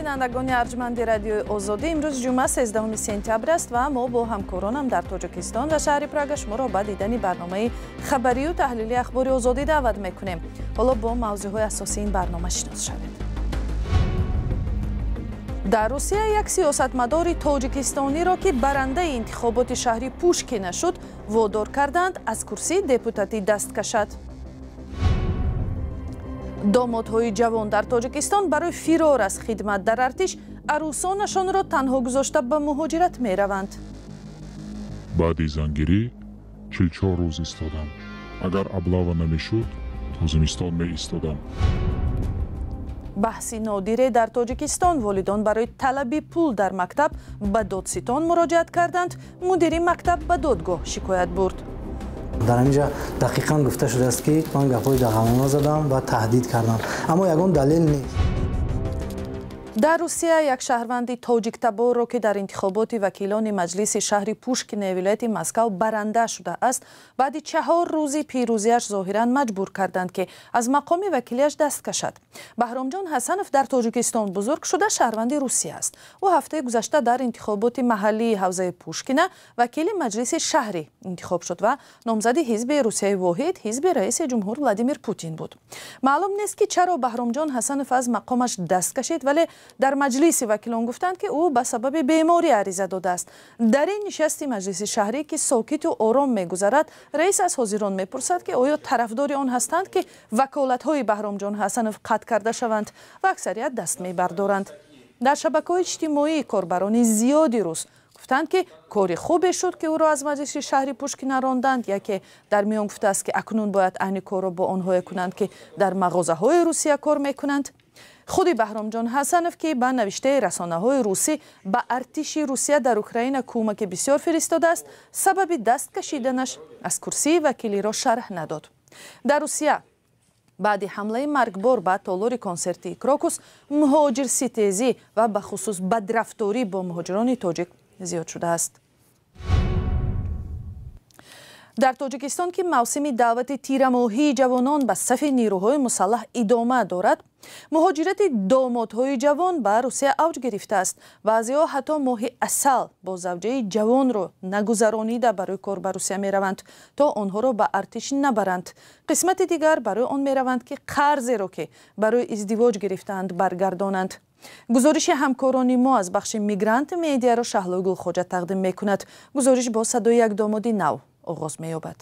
Бинандагони арҷманди Радиои Озодӣ, имрӯз ҷумъа, 13 сентябр аст ва мо бо ҳамкоронам дар Тоҷикистон ва шаҳри Прага шуморо ба дидани барномаи хабарию таҳлили Ахбори Озодӣ даъват мекунем. Ҳоло бо мавзӯъҳои асосии ин барнома шинос шавед. Дар Русия як сиёсатмадори тоҷикистониро, ки барандаи интихоботи шаҳри Пушкина шуд, водор карданд аз курсии депутатӣ даст кашад. Домодҳои ҷавон дар Тоҷикистон барои фирор аз хидмат дар артиш арӯсонашонро танҳо гузошта ба муҳоҷират мераванд. Баъди зангирӣ 44 рӯз истодам. Агар облава намешуд, то зимистон меистодам. Баҳси нодире дар Тоҷикистон: волидон барои талаби пул дар мактаб ба додситон муроҷиат карданд, мудири мактаб ба додгоҳ шикоят бурд. Дар ҳаминҷа дақиқан гуфта шудааст, ки ман гапҳои дағалона задам ва таҳдид кардам, аммо ягон далел нест. Дар Русия як шаҳрванди тоҷиктаборро, ки дар интихоботи вакилони маҷлиси шаҳри Пушкинаи вилояти Москав баранда шудааст, баъди 4 рӯзи пирӯзиаш зоҳиран маҷбур карданд, ки аз мақоми вакилиаш даст кашад. Баҳромҷон Ҳасанов дар Тоҷикистон бузург шуда, шаҳрванди Русия аст. Ӯ ҳафтаи гузашта дар интихоботи маҳаллии ҳавзаи Пушкина вакили маҷлиси шаҳрӣ интихоб шуд ва номзади ҳизби Русияи воҳид, ҳизби раиси ҷумҳур Владимир Путин буд. Маълум нест, ки чаро Баҳромҷон Ҳасанов аз мақомаш даст кашид, вале дар маҷлиси вакилон гуфтанд, ки ӯ ба сабаби беморӣ ариза додааст. Дар ин нишасти маҷлиси шаҳрӣ, ки сокиту ором мегузарад, раис аз ҳозирон мепурсад, ки оё тарафдори он ҳастанд, ки ваколатҳои Баҳромҷон Ҳасанов қатъ карда шаванд, ва аксарият даст мебардоранд. Дар шабакаҳои иҷтимоӣ корбарони зиёди рус гуфтанд, ки кори хубе шуд, ки ӯро аз маҷлиси шаҳри Пушкина ронданд. Яке дар миён гуфтааст, ки акнун бояд айни корро бо онҳое кунанд, ки дар мағозаҳои Русия кор мекунанд. Худи Баҳромҷон Ҳасанов, ки ба навиштаи расонаҳои русӣ ба артиши Русия дар Украина кӯмаки бисёр фиристодааст, сабаби даст кашиданаш аз курсии вакилиро шарҳ надод. Дар Русия баъди ҳамлаи маргбор ба толори консертии Крокус муҳоҷирситезӣ ва бахусус бадрафторӣ бо муҳоҷирони тоҷик зиёд шудааст. Дар Тоҷикистон, ки мавсими даъвати тирамоҳии ҷавонон ба сафи нерӯҳои мусаллаҳ идома дорад, муҳоҷирати домодҳои ҷавон ба Русия авҷ гирифтааст. Баъзеҳо ҳатто моҳи асал бо завҷаи ҷавонро нагузаронида барои кор ба Русия мераванд, то онҳоро ба артиш набаранд. Қисмати дигар барои он мераванд, ки қарзеро, ки барои издивоҷ гирифтаанд, баргардонанд. Гузориши ҳамкорони мо аз бахши Мигрант Медиаро Шаҳлои Гулхоҷа тақдим мекунад. Гузориш бо садои як домоди нав оғоз меёбад.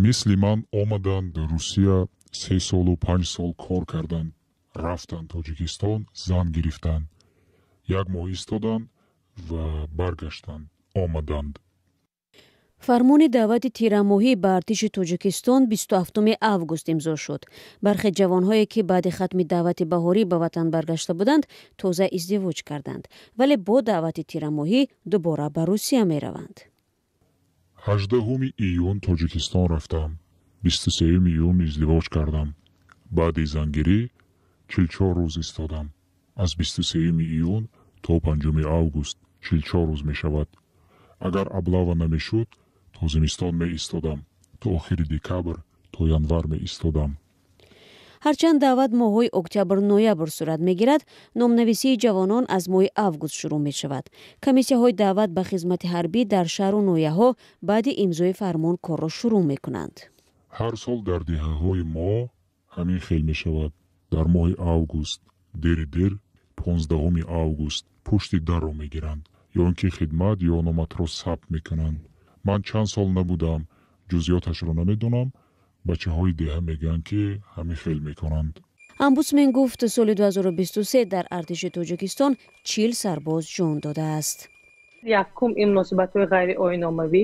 Мисли ман омаданд Русия, 3 солу 5 сол кор карданд, рафтанд Тоҷикистон, зан гирифтанд, як моҳ истоданд ва баргаштанд, омаданд. Фармони даъвати тирамоҳӣ ба артиши Тоҷикистон 27 август имзо шуд. Бархе ҷавонҳое, ки баъди хатми даъвати баҳорӣ ба ватан баргашта буданд, тоза издивоҷ карданд, вале бо даъвати тирамоҳӣ дубора ба Русия мераванд. 18 июн Тоҷикистон рафтам, 23 июн издивоҷ кардам. Баъди зангирӣ 44 рӯз истодам. Аз 23 июн то 5 август 44 рӯз мешавад. Агар облава намешуд, то зимистон меистодам, то охири декабр, то январ меистодам. Ҳарчанд даъват моҳҳои октябр, ноябр сурат мегирад, номнависии ҷавонон аз моҳи август шурӯъ мешавад. Комиссияҳои даъват ба хизмати ҳарбӣ дар шаҳру ноҳияҳо баъди имзои фармон корро шурӯъ мекунанд. Ҳар сол дар деҳаҳои мо ҳамин хел мешавад. Дар моҳи август, дери дер 15 август, пушти дарро мегиранд, ё ин ки хидмат ё номатро сабт мекунанд. Ман чанд сол набудам, ҷузъиёташро намедонам. Бачаҳои деҳа мегӯянд, ки ҳамин хел мекунанд. Омбудсмен гуфт, соли 2023 дар артиши Тоҷикистон 40 сарбоз ҷон додааст. Якум, ин муносибатҳои ғайриоиномавӣ,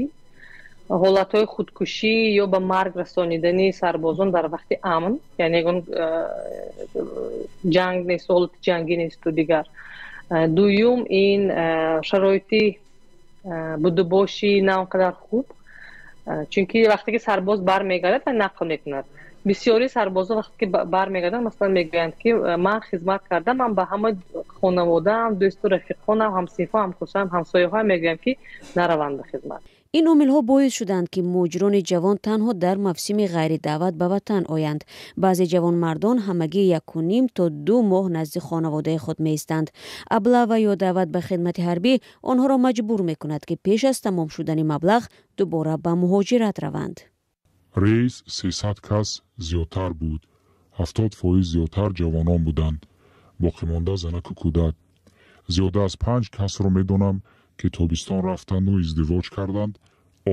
ҳолатҳои худкушӣ ё ба марг расонидани сарбозон дар вақти амн, яъне ягон ҷанг нест, ҳолати ҷангӣ несту дигар. Дуюм, ин шароити будубоши на он қадар хуб, чунки вақте ки сарбоз бармегардад ва нақл мекунад, бисёри сарбозо вақте ки бармегарданд, масалан, мегӯянд, ки ман хизмат кардам, ман ба ҳама хонаводаам, дӯсту рафиқонам, ҳамсинфо, ҳамкурсам, ҳамсояҳоям мегӯям, ки нараванд ба хизмат. Ин омилҳо боис шуданд, ки муҳоҷирони ҷавон танҳо дар мавсими ғайридаъват ба ватан оянд. Баъзе ҷавонмардон ҳамагӣ 1,5 то 2 моҳ назди хонаводаи худ меистанд. Облава ё даъват ба хидмати ҳарбӣ онҳоро маҷбур мекунад, ки пеш аз тамом шудани маблағ дубора ба муҳоҷират раванд. Рейс 300 кас зиёдтар буд. 70% зиёдтар ҷавонон буданд. Боқимонда занаку кӯдак. Зиёда аз 5 касро медонам, ки тобистон рафтанду издивоҷ карданд,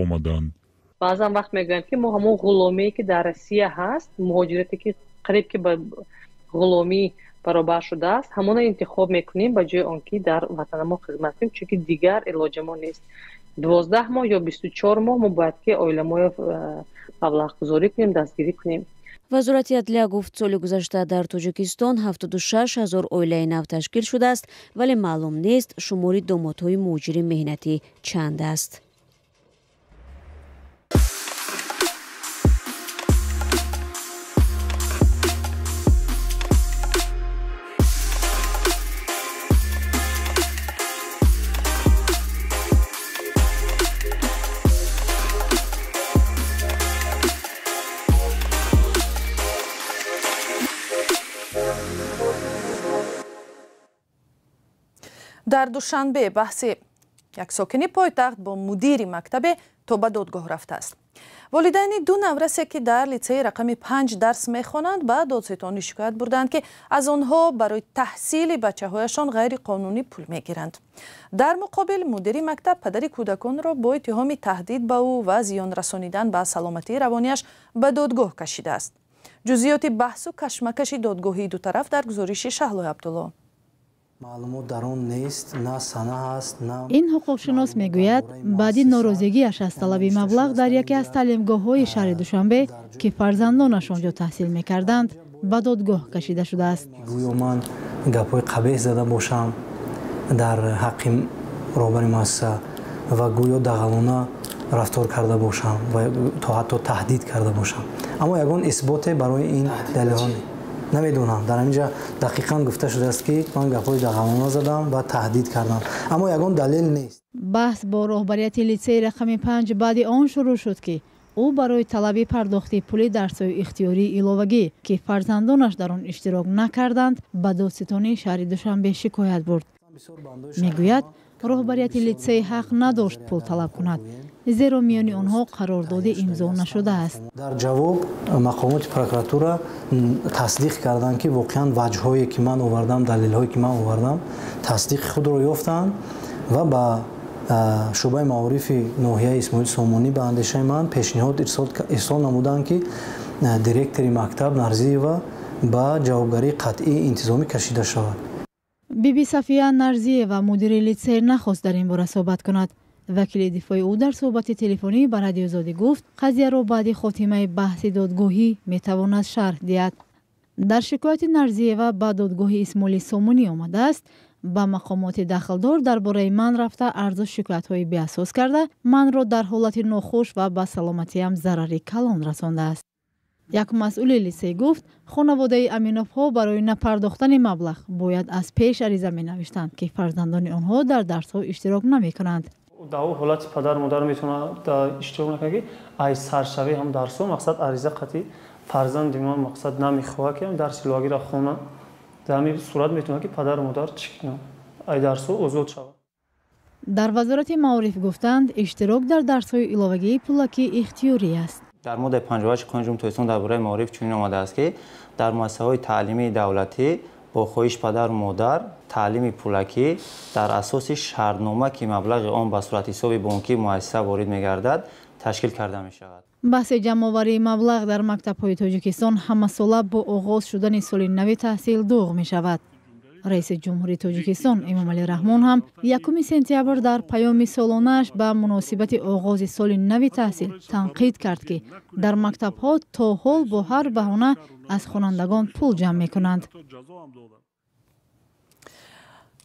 омаданд. Баъзан вақт мегӯянд, ки мо ҳамон ғуломие, ки дар Россия ҳаст, муҳоҷирате, ки қариб ки ба ғуломӣ баробар шудааст, ҳамона интихоб мекунем ба ҷои он ки дар ватанамо хизмат кунем, чунки дигар илоҷамо нест. 12 моҳ ё 24 моҳ мо бояд ки оиламоя маблағгузорӣ кунем, дастгирӣ кунем. Вазорати адлия гуфт, соли гузашта дар Тоҷикистон 76 ҳазор оилаи нав ташкил шудааст, вале маълум нест шумори домодҳои муҳоҷири меҳнатӣ чанд аст. Дар Душанбе баҳси як сокини пойтахт бо мудири мактабе то ба додгоҳ рафтааст. Волидайни ду наврасе, ки дар литсеи рақами 5 дарс мехонанд, ба додситонӣ шикоят бурданд, ки аз онҳо барои таҳсили бачаҳояшон ғайриқонунӣ пул мегиранд. Дар муқобил мудири мактаб падари кӯдаконро бо иттиҳоми таҳдид ба ӯ ва зиён расонидан ба саломатии равонияш ба додгоҳ кашидааст. Ҷузъиёти баҳсу кашмакаши додгоҳии ду тараф дар гузориши Шаҳлои Абдулло. Маълумот дар он нест, на сана ҳаст, на Ин ҳуқуқшинос мегӯяд, баъди норозигиаш аз талаби маблағ дар яке аз таълимгоҳҳои шаҳри Душанбе, ки фарзандонаш он ҷо таҳсил мекарданд, ба додгоҳ кашида шудааст. Гӯё ман гапҳои қабеҳ зада бошам дар ҳаққи роҳбари муассиса ва гӯё дағалона рафтор карда бошам ва то ҳатто таҳдид карда бошам. Аммо ягон исботе барои ин далелҳо намедонам. Дар ҳамин ҷа дақиқан гуфта шудааст, ки ман гапҳои дағалона задам ва таҳдид кардам, аммо ягон далел нест. Баҳс бо роҳбарияти литсеи рақами 5 баъди он шурӯъ шуд, ки ӯ барои талаби пардохти пули дарсҳои ихтиёрии иловагӣ, ки фарзандонаш дар он иштирок накарданд, ба додситонии шаҳри Душанбе шикоят бурд. Мегӯяд, роҳбарияти литсей ҳақ надошт пул талаб кунад, зеро миёни онҳо қарордоди имзо нашудааст. Дар ҷавоб мақомоти прокуратура тасдиқ карданд, ки воқеан ваҷҳое, ки ман овардам, далелҳое, ки ман овардам, тасдиқи худро ёфтанд ва ба шӯъбаи маорифи ноҳияи Исмоили Сомонӣ ба андешаи ман пешниҳод ирсол намуданд, ки директори мактаб Нарзиева ба ҷавобгарии қатъии интизомӣ кашида шавад. Биби Сафия Нарзиева, мудири литсей, нахост дар ин бора суҳбат кунад. Вакили дифои ӯ дар суҳбати телефонӣ ба Радиозодӣ гуфт, қазияро баъди хотимаи баҳси додгоҳӣ метавонад шарҳ диҳад. Дар шикояти Нарзиева ба додгоҳи Исмоили Сомонӣ омадааст, ба мақомоти дахлдор дар бораи ман рафта арзу шикоятҳои беасос карда, манро дар ҳолати нохуш ва ба саломатиам зарари калон расондааст. Як масъули литсей гуфт, хонаводаи Аминовҳо барои напардохтани маблағ бояд аз пеш ариза менавиштанд, ки фарзандони онҳо дар дарсҳо иштирок намекунанд. Дар он ҳолати падару модар метавонад иштирок накунад, ки ай саршавӣ ҳам дарсҳо мақсад ариза қатъи фарзанди ман мақсад намехоҳад, ки дарси иловагиро хонад. Дар ҳамин сурат метавонад, ки падару модар чӣ кунанд, ай дарсҳо озод шавад. Дар Вазорати маориф гуфтанд, иштирок дар дарсҳои иловагии пулакӣ ихтиёрӣ аст. Дар моддаи 58 Қонуни Ҷумҳурии Тоҷикистон дар бораи маориф чунин омадааст, ки дар муассисаҳои таълимии давлатӣ бо хоҳиш падару модар таълими пулакӣ дар асоси шартнома, ки маблағи он ба суратҳисоби бонкии муассиса ворид мегардад, ташкил карда мешавад. Баҳси ҷамъоварии маблағ дар мактабҳои Тоҷикистон ҳамасола бо оғоз шудани соли нави таҳсил доғ мешавад. Раиси Ҷумҳурии Тоҷикистон Эмомалӣ Раҳмон ҳам 1 сентябр дар паёми солонааш ба муносибати оғози соли нави таҳсил танқид кард, ки дар мактабҳо то ҳол бо ҳар баҳона аз хонандагон пул ҷамъ мекунанд.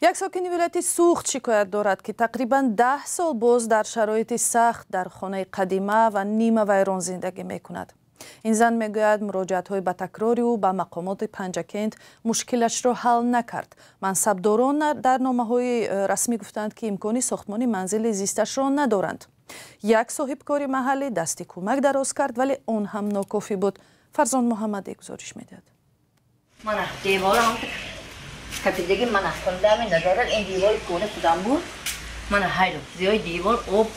Як сокини вилояти Суғд шикоят дорад, ки тақрибан 10 сол боз дар шароити сахт дар хонаи қадима ва нимавайрон зиндагӣ мекунад. Ин зан мегӯяд, муроҷиатҳои ба такрори ӯ ба мақомоти Панҷакент мушкилашро ҳал накард. Мансабдорон дар номаҳои расмӣ гуфтанд, ки имкони сохтмони манзили зисташро надоранд. Як соҳибкори маҳаллӣ дасти кӯмак дароз кард, вале он ҳам нокофӣ буд. Фарзон Муҳаммадӣ гузориш медиҳад. Мана девор кафидагӣ, мана хундами назорат, ин девори кӯна худам буд. Мана ҳайло зиёи девор об.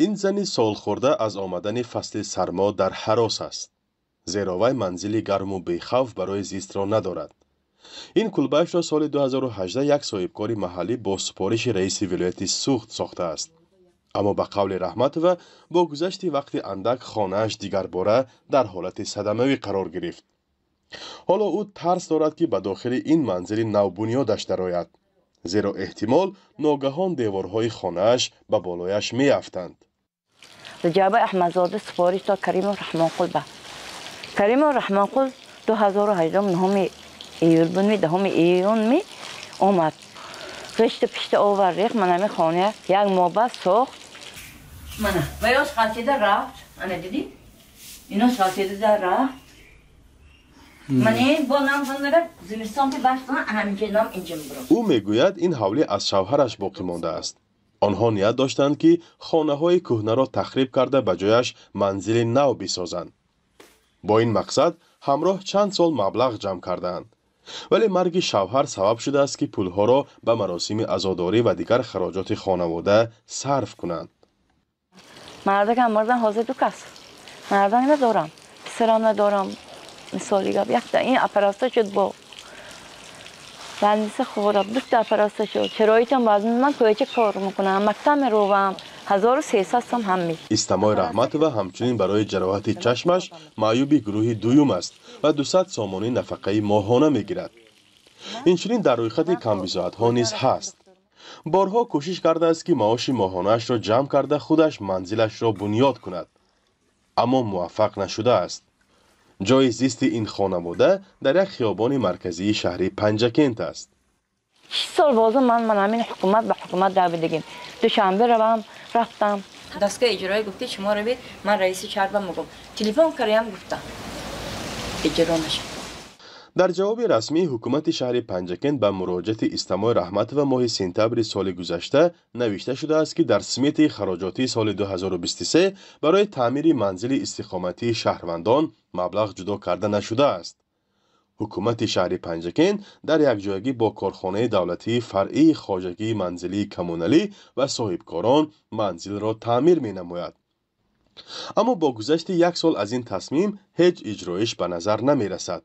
Ин зани солхӯрда аз омадани фасли сармо дар ҳарос аст, зеро вай манзили гарму бехавф барои зистро надорад. Ин кулбаашро соли 2018 як соҳибкори маҳаллӣ бо супориши раиси вилояти Суғд сохтааст. Аммо ба қавли Раҳматова, бо гузашти вақти андак хонааш дигарбора дар ҳолати садамавӣ қарор гирифт. Ҳоло ӯ тарс дорад, ки ба дохили ин манзили навбунёдаш дарояд, зеро эҳтимол ногаҳон деворҳои хонааш ба болояш меафтанд. Ҷаба Аҳмадзода супориш дод Каримов Раҳмонқул ба Каримов Раҳмонқул 2018 9 июл буд, 10 июн ми омад, ғишти пишта овард, рехт манами хона, як моҳ баъд сохт. Мана ваёш ғалтида рафт, ана дидӣ, инош ғалтида рафт. Ӯ мегӯяд, ин ҳавлӣ аз шавҳараш боқӣ мондааст. Онҳо ният доштанд, ки хонаҳои кӯҳнаро тахриб карда, ба ҷояш манзили нав бисозанд. Бо ин мақсад ҳамроҳ чанд сол маблағ ҷамъ кардаанд, вале марги шавҳар сабаб шудааст, ки пулҳоро ба маросими азодорӣ ва дигар хароҷоти хонавода сарф кунанд. Мардакам мурдан, ҳозир ду кас мардам надорам, писарам надорам. Мисоли гап, якта ин операция шуд, бо больница хӯрам, дута операция шуд. Шароитам баъзан ман кӯча кор мекунам, мактаб меравам, 1300 сом ҳам ми. Истамои Раҳматова ҳамчунин барои ҷароҳати чашмаш маъюби гурӯҳи дуюм аст ва 200 сомонӣ нафақаи моҳона мегирад. Инчунин дар рӯйхати камбизоатҳо низ ҳаст. Борҳо кӯшиш кардааст, ки маоши моҳонаашро ҷамъ карда, худаш манзилашро бунёд кунад, аммо муваффақ нашудааст. Ҷои зисти ин хонавода дар як хиёбони марказии шаҳри Панҷакент аст. 6 сол бозу ман ҳамин ҳукумат ба ҳукумат давидагим. Душанбе равам, рафтам. Дастгоҳи иҷроӣ гуфти шумо равед, ман раиси шаҳр мегӯм. Телефон кардам, гуфтам. Иҷро нашуд. Дар ҷавоби расмии ҳукумати шаҳри Панҷакент ба муроҷиати Истамои Раҳматова моҳи сентябри соли гузашта навишта шудааст, ки дар сметаи хароҷотии соли 2023 барои таъмири манзили истиқоматии шаҳрвандон маблағ ҷудо карда нашудааст. Ҳукумати шаҳри Панҷакент дар якҷоягӣ бо корхонаи давлатии фаръии хоҷагии манзилии коммуналӣ ва соҳибкорон манзилро таъмир менамояд. Аммо бо гузашти як сол аз ин тасмим ҳеҷ иҷроиш ба назар намерасад.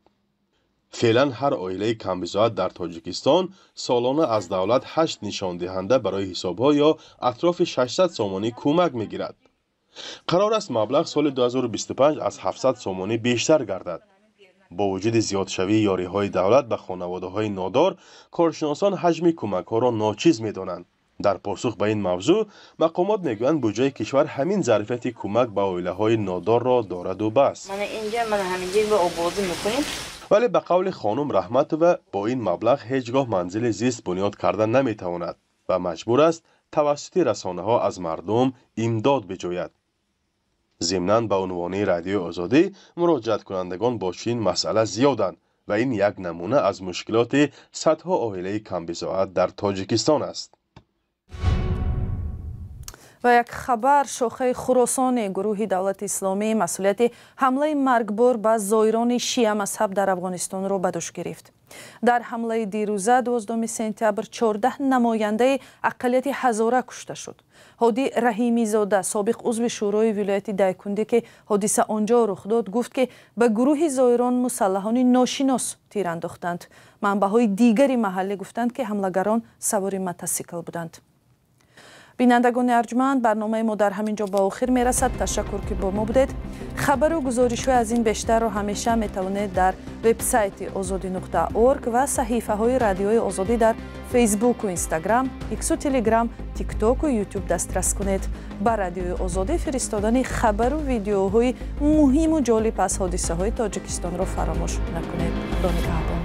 Феълан ҳар оилаи камбизоат дар Тоҷикистон солона аз давлат 8 нишондиҳанда барои ҳисобҳо ё атрофи 600 сомонӣ кӯмак мегирад. Қарор аст маблағ соли 2025 аз 700 сомонӣ бештар гардад. Бо вуҷуди зиёдшавии ёриҳои давлат ба хонаводаҳои нодор, коршиносон ҳаҷми кӯмакҳоро ночиз медонанд. Дар посух ба ин мавзӯъ мақомот мегӯянд, буҷаи кишвар ҳамин зарфияти кӯмак ба оилаҳои нодорро дораду бас. Вале ба қавли хонум Раҳматова, бо ин маблағ ҳеҷ гоҳ манзили зист бунёд карда наметавонад ва маҷбур аст тавассути расонаҳо аз мардум имдод биҷӯяд. Зимнан ба унвони Радиои Озодӣ муроҷиаткунандагон бо чунин масъала зиёданд ва ин як намуна аз мушкилоти садҳо оилаи камбизоат дар Тоҷикистон аст. Ва як хабар: шохаи Хуросони гурӯҳи Давлати Исломӣ масъулияти ҳамлаи маргбор ба зоирони шиа мазҳаб дар Афғонистонро ба дӯш гирифт. Дар ҳамлаи дирӯза 12 сентябр 14 намояндаи ақаллияти ҳазора кушта шуд. Ҳодӣ Раҳимизода, собиқ узви шӯрои вилояти Дайкундӣ, ки ҳодиса он ҷо рух дод, гуфт, ки ба гурӯҳи зоирон мусаллаҳони ношинос тир андохтанд. Манбаъҳои дигари маҳаллӣ гуфтанд, ки ҳамлагарон савори мотосикл буданд. Бинандагони арҷманд, барномаи мо дар ҳамин ҷо ба охир мерасад. Ташаккур, ки бо мо будед. Хабару гузоришҳои аз ин бештарро ҳамеша метавонед дар вебсайти ozodi.org ва саҳифаҳои Радиои Озодӣ дар Фейсбуку Инстаграм, Иксу Телеграм, Тиктоку Ютуб дастрас кунед. Ба Радиои Озодӣ фиристодани хабару видеоҳои муҳиму ҷолиб аз ҳодисаҳои Тоҷикистонро фаромӯш накунед. Худо нигаҳбон.